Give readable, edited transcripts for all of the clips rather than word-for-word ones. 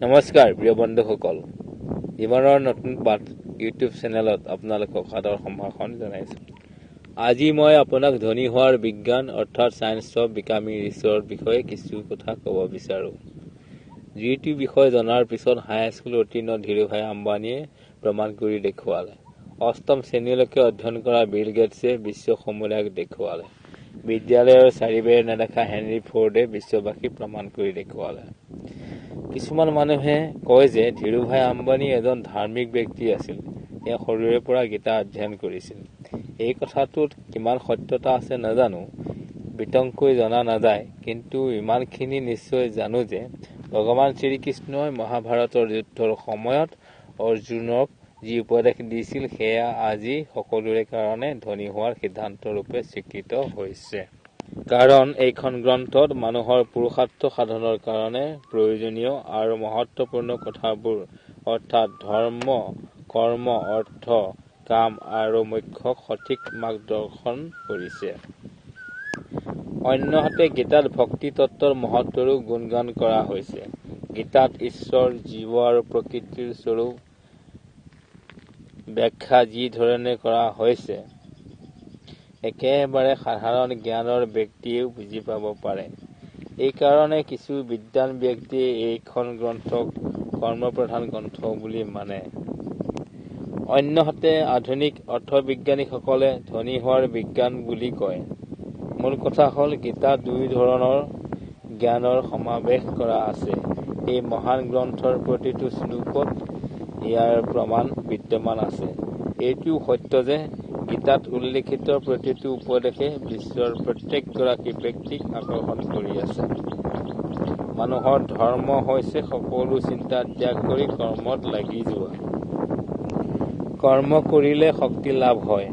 নমস্কাৰ প্ৰিয় বন্ধুসকল, জীৱনৰ নতুন পাঠ ইউটিউব চেনেলত আপোনালোকক সাদৰ সম্ভাষণ জনাইছোঁ। আজি মই আপোনাক ধনী হোৱাৰ বিজ্ঞান অৰ্থাৎ ছায়েন্স অফ বিকামিং ৰিচৰ বিষয়ে কিছু কথা ক'ব বিচাৰোঁ, যিটো বিষয় জনাৰ পিছত হাইস্কুল উত্তীৰ্ণ ধীৰুভাই আম্বানীয়ে প্ৰমাণ কৰি দেখুৱালে। অষ্টম শ্ৰেণীলৈকে অধ্যয়ন কৰা বিল গেটছে বিশ্ব সমুদায়ক দেখুৱালে। বিদ্যালয়ৰ চাৰিবেৰ নেদেখা হেনৰী ফৰ্ডে বিশ্ববাসীক প্ৰমাণ কৰি দেখুৱালে। কিছুমান মানুহে কয় যে ধীৰুভাই আম্বানী এজন ধাৰ্মিক ব্যক্তি আছিল, তেওঁ সৰুৰে পৰা গীতা অধ্যয়ন কৰিছিল। এই কথাটোত কিমান সত্যতা আছে নাজানো, বিতংকৈ জনা নাযায়, কিন্তু ইমানখিনি নিশ্চয় জানো যে ভগৱান শ্ৰীকৃষ্ণই মহাভাৰতৰ যুদ্ধৰ সময়ত অৰ্জুনক যি উপদেশ দিছিল সেয়া আজি সকলোৰে কাৰণে ধনী হোৱাৰ সিদ্ধান্ত ৰূপে স্বীকৃত হৈছে। কাৰণ এইখন গ্ৰন্থত মানুহৰ পুৰুষাৰ্থ সাধনৰ কাৰণে প্ৰয়োজনীয় আৰু মহত্বপূৰ্ণ কথাবোৰ অৰ্থাৎ ধৰ্ম, কৰ্ম, অৰ্থ, কাম আৰু মোক্ষক সঠিক মাৰ্গদৰ্শন কৰিছে। অন্যহাতে গীতাত ভক্তি তত্ত্বৰ মহত্বৰো গুণগান কৰা হৈছে। গীতাত ঈশ্বৰ, জীৱ আৰু প্ৰকৃতিৰ স্বৰূপ ব্যাখ্যা যি ধৰণে কৰা হৈছে, একেবাৰে সাধাৰণ জ্ঞানৰ ব্যক্তিয়েও বুজি পাব পাৰে। এইকাৰণে কিছু বিদ্বান ব্যক্তিয়ে এইখন গ্ৰন্থক কৰ্মপ্ৰধান গ্ৰন্থ বুলি মানে। অন্যহাতে আধুনিক অৰ্থবিজ্ঞানীসকলে ধনী হোৱাৰ বিজ্ঞান বুলি কয়। মূল কথা হ'ল গীতাত দুই ধৰণৰ জ্ঞানৰ সমাৱেশ কৰা আছে। এই মহান গ্ৰন্থৰ প্ৰতিটো শ্লোকত ইয়াৰ প্ৰমাণ বিদ্যমান আছে। এইটোও সত্য যে গীতাত উল্লেখিত প্ৰতিটো উপদেশে বিশ্বৰ প্ৰত্যেকগৰাকী ব্যক্তিক আকৰ্ষণ কৰি আছে। মানুহৰ ধৰ্ম হৈছে সকলো চিন্তা ত্যাগ কৰি কৰ্মত লাগি যোৱা। কৰ্ম কৰিলে শক্তি লাভ হয়,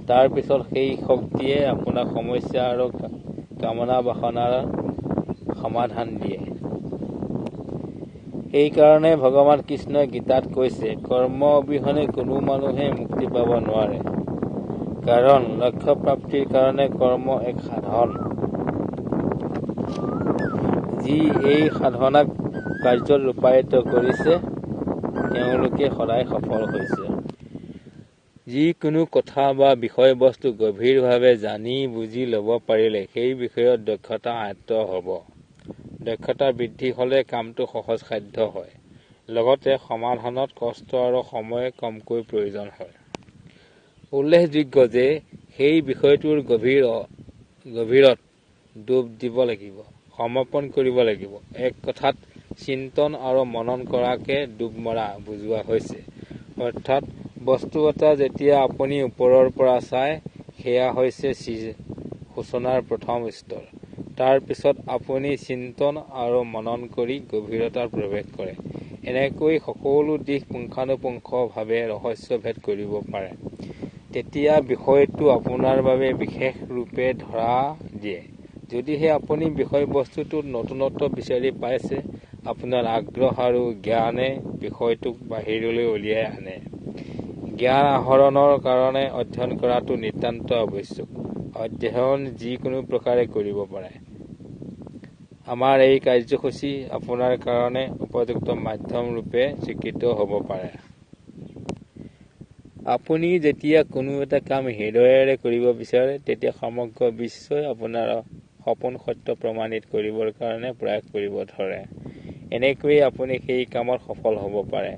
তাৰ পিছত সেই শক্তিয়ে আপোনাক সমস্যা আৰু কামনা বাসনাৰ সমাধান দিয়ে। সেইকাৰণে ভগৱান কৃষ্ণই গীতাত কৈছে, কৰ্ম অবিহনে কোনো মানুহে মুক্তি পাব নোৱাৰে। কাৰণ লক্ষ্য প্ৰাপ্তিৰ কাৰণে কৰ্ম এক সাধন। যি এই সাধনাক কাৰ্যত ৰূপায়িত কৰিছে তেওঁলোকে সদায় সফল হৈছে। যিকোনো কথা বা বিষয়বস্তু গভীৰভাৱে জানি বুজি ল'ব পাৰিলে সেই বিষয়ত দক্ষতা আয়ত্ত হ'ব। দক্ষতা বৃদ্ধি হ'লে কামটো সহজসাধ্য হয়, লগতে সমাধানত কষ্ট আৰু সময় কমকৈ প্ৰয়োজন হয়। উল্লেখযোগ্য যে সেই বিষয়টোৰ গভীৰত ডুব দিব লাগিব, সমৰ্পণ কৰিব লাগিব। এক কথাত চিন্তন আৰু মনন কৰাকে ডুব মৰা বুজোৱা হৈছে। অৰ্থাৎ বস্তু এটা যেতিয়া আপুনি ওপৰৰ পৰা চায়, সেয়া হৈছে সূচনাৰ প্ৰথম স্তৰ। তাৰ পিছত আপুনি চিন্তন আৰু মনন কৰি গভীৰতাত প্ৰৱেশ কৰে। এনেকৈ সকলো দিশ পুংখানুপুংখভাৱে ৰহস্যভেদ কৰিব পাৰে। তেতিয়া বিষয়টো আপোনাৰ বাবে বিশেষ ৰূপে ধৰা দিয়ে। যদিহে আপুনি বিষয়বস্তুটোত নতুনত্ব বিচাৰি পাইছে, আপোনাৰ আগ্ৰহ আৰু জ্ঞানে বিষয়টোক বাহিৰলৈ উলিয়াই আনে। জ্ঞান আহৰণৰ কাৰণে অধ্যয়ন কৰাটো নিতান্ত আৱশ্যক। অধ্যয়ন যিকোনো প্ৰকাৰে কৰিব পাৰে। আমাৰ এই কাৰ্যসূচী আপোনাৰ কাৰণে উপযুক্ত মাধ্যম ৰূপে স্বীকৃত হ'ব পাৰে। আপুনি যেতিয়া কোনো এটা কাম হৃদয়েৰে কৰিব বিচাৰে, তেতিয়া সমগ্ৰ বিশ্বই আপোনাৰ সপোন সত্য প্ৰমাণিত কৰিবৰ কাৰণে প্ৰয়াস কৰিব ধৰে। এনেকৈয়ে আপুনি সেই কামত সফল হ'ব পাৰে।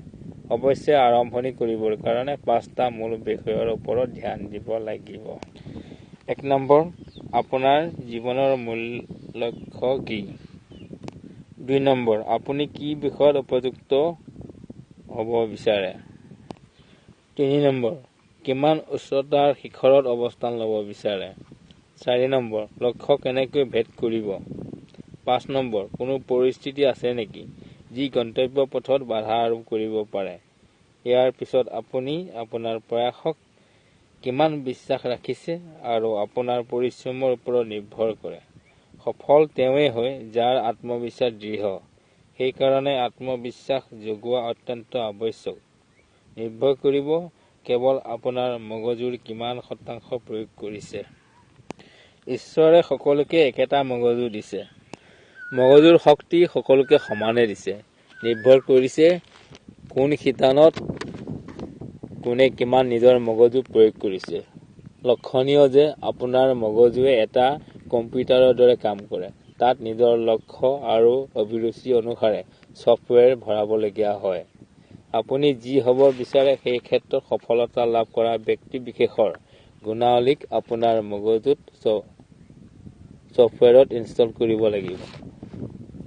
অৱশ্যে আৰম্ভণি কৰিবৰ কাৰণে 5টা মূল বিষয়ৰ ওপৰত ধ্যান দিব লাগিব। 1 নম্বৰ, আপোনাৰ জীৱনৰ মূল লক্ষ্য কি? 2 নম্বৰ, আপুনি কি বিষয়ত উপযুক্ত হ'ব বিচাৰে? 3 নম্বৰ, কিমান উচ্চতাৰ শিখৰত অৱস্থান ল'ব বিচাৰে? 4 নম্বৰ, লক্ষ্য কেনেকৈ ভেদ কৰিব? 5 নম্বৰ, কোনো পৰিস্থিতি আছে নেকি যি গন্তব্য পথত বাধা আৰোপ কৰিব পাৰে? ইয়াৰ পিছত আপুনি আপোনাৰ প্ৰয়াসক কিমান বিশ্বাস ৰাখিছে আৰু আপোনাৰ পৰিশ্ৰমৰ ওপৰত নিৰ্ভৰ কৰে। সফল তেওঁৱেই হয় যাৰ আত্মবিশ্বাস দৃঢ়। সেইকাৰণে আত্মবিশ্বাস জগোৱা অত্যন্ত আৱশ্যক। নিৰ্ভৰ কৰিব কেৱল আপোনাৰ মগজুৰ কিমান শতাংশ প্ৰয়োগ কৰিছে। ঈশ্বৰে সকলোকে একেটা মগজু দিছে। মগজুৰ শক্তি সকলোকে সমানে দিছে। নিৰ্ভৰ কৰিছে কোন শিতানত কোনে কিমান নিজৰ মগজু প্ৰয়োগ কৰিছে। লক্ষণীয় যে আপোনাৰ মগজুৱে এটা কম্পিউটাৰৰ দৰে কাম কৰে। তাত নিজৰ লক্ষ্য আৰু অভিৰুচি অনুসাৰে ছফ্টৱেৰ ভৰাবলগীয়া হয়। আপুনি যি হ'ব বিচাৰে সেই ক্ষেত্ৰত সফলতা লাভ কৰা ব্যক্তি বিশেষৰ গুণাৱলীক আপোনাৰ মগজুত ছফ্টৱেৰত ইনষ্টল কৰিব লাগিব।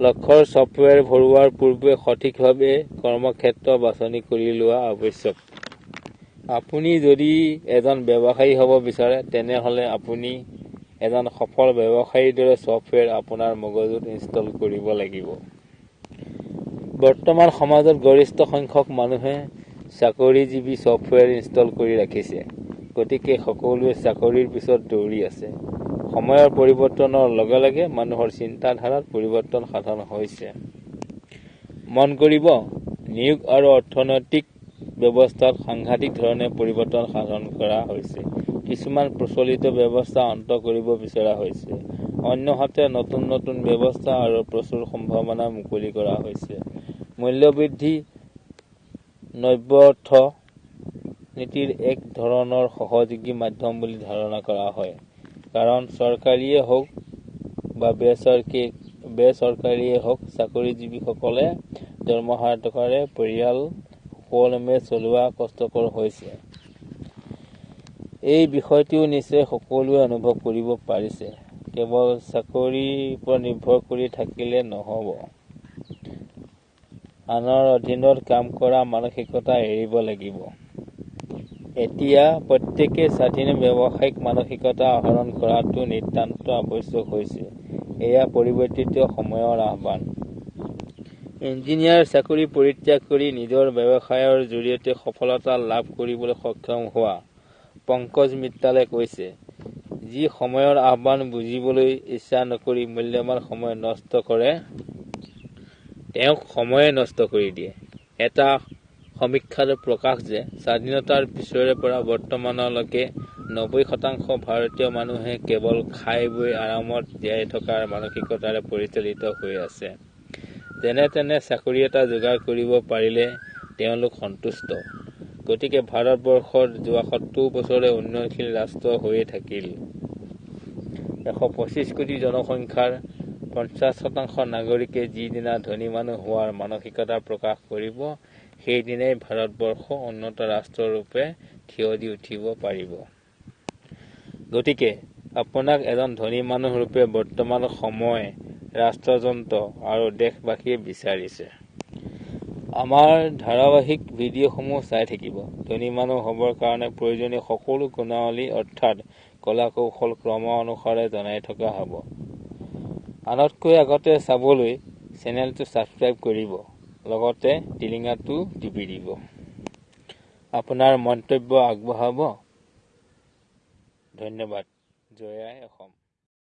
লক্ষ্যৰ ছফ্টৱেৰ ভৰোৱাৰ পূৰ্বে সঠিকভাৱে কৰ্মক্ষেত্ৰ বাছনি কৰি লোৱা আৱশ্যক। আপুনি যদি এজন ব্যৱসায়ী হ'ব বিচাৰে, তেনেহ'লে আপুনি এজন সফল ব্যৱসায়ীৰ দৰে ছফ্টৱেৰ আপোনাৰ মগজুত ইনষ্টল কৰিব লাগিব। বৰ্তমান সমাজত গৰিষ্ঠ সংখ্যক মানুহে চাকৰিজীৱী ছফ্টৱেৰ ইনষ্টল কৰি ৰাখিছে। গতিকে সকলোৱে চাকৰিৰ পিছত দৌৰি আছে। সময়ৰ পৰিৱৰ্তনৰ লগে লগে মানুহৰ চিন্তাধাৰাত পৰিৱৰ্তন সাধন হৈছে। মন কৰিব, নিয়োগ আৰু অৰ্থনৈতিক ব্যৱস্থাত সাংঘাতিক ধৰণে পৰিৱৰ্তন সাধন কৰা হৈছে। কিছুমান প্ৰচলিত ব্যৱস্থা অন্ত কৰিব বিচৰা হৈছে, অন্যহাতে নতুন নতুন ব্যৱস্থা আৰু প্ৰচুৰ সম্ভাৱনা মুকলি কৰা হৈছে। মূল্যবৃদ্ধি নব্য অৰ্থ নীতিৰ এক ধৰণৰ সহযোগী মাধ্যম বুলি ধাৰণা কৰা হয়। কাৰণ চৰকাৰীয়ে হওক বা বেচৰকাৰীয়ে হওক, চাকৰিজীৱীসকলে দৰমহাৰ টকাৰে পৰিয়াল সুকলমে চলোৱা কষ্টকৰ হৈছে। এই বিষয়টোও নিশ্চয় সকলোৱে অনুভৱ কৰিব পাৰিছে। কেৱল চাকৰিৰ ওপৰত নিৰ্ভৰ কৰি থাকিলে নহ'ব, আনৰ অধীনত কাম কৰা মানসিকতা এৰিব লাগিব। এতিয়া প্ৰত্যেকে স্বাধীন ব্যৱসায়িক মানসিকতা আহৰণ কৰাটো নিতান্ত আৱশ্যক হৈছে। এয়া পৰিৱৰ্তিত সময়ৰ আহ্বান। ইঞ্জিনিয়াৰ চাকৰি পৰিত্যাগ কৰি নিজৰ ব্যৱসায়ৰ জৰিয়তে সফলতা লাভ কৰিবলৈ সক্ষম হোৱা পংকজ মিত্তালে কৈছে, যি সময়ৰ আহ্বান বুজিবলৈ ইচ্ছা নকৰি মূল্যৱান সময় নষ্ট কৰে, তেওঁক সময়ে নষ্ট কৰি দিয়ে। এটা সমীক্ষাত প্ৰকাশ যে স্বাধীনতাৰ পিছৰে পৰা বৰ্তমানলৈকে 90% ভাৰতীয় মানুহে কেৱল খাই বৈ আৰামত জীয়াই থকাৰ মানসিকতাৰে পৰিচালিত হৈ আছে। যেনে তেনে চাকৰি এটা যোগাৰ কৰিব পাৰিলে তেওঁলোক সন্তুষ্ট। গতিকে ভাৰতবৰ্ষত যোৱা 70 বছৰে উন্নয়নশীল ৰাষ্ট্ৰ হৈয়ে থাকিল। 125 কোটি জনসংখ্যাৰ 50% নাগৰিকে যিদিনা ধনী মানুহ হোৱাৰ মানসিকতা প্ৰকাশ কৰিব, সেইদিনাই ভাৰতবৰ্ষ উন্নত ৰাষ্ট্ৰৰূপে থিয় দি উঠিব পাৰিব। গতিকে আপোনাক এজন ধনী মানুহ ৰূপে বৰ্তমান সময়, ৰাষ্ট্ৰযন্ত্ৰ আৰু দেশবাসীয়ে বিচাৰিছে। আমাৰ ধাৰাবাহিক ভিডিঅ'সমূহ চাই থাকিব। ধনী মানুহ হ'বৰ কাৰণে প্ৰয়োজনীয় সকলো গুণাৱলী অৰ্থাৎ কলা কৌশল ক্ৰম অনুসাৰে জনাই থকা হ'ব। আনতকৈ আগতে চাবলৈ চেনেলটো ছাবস্ক্ৰাইব কৰিব, লগতে টিলিঙাটো টিপি দিব। আপোনাৰ মন্তব্য আগবঢ়াব। ধন্যবাদ। জয় আই অসম।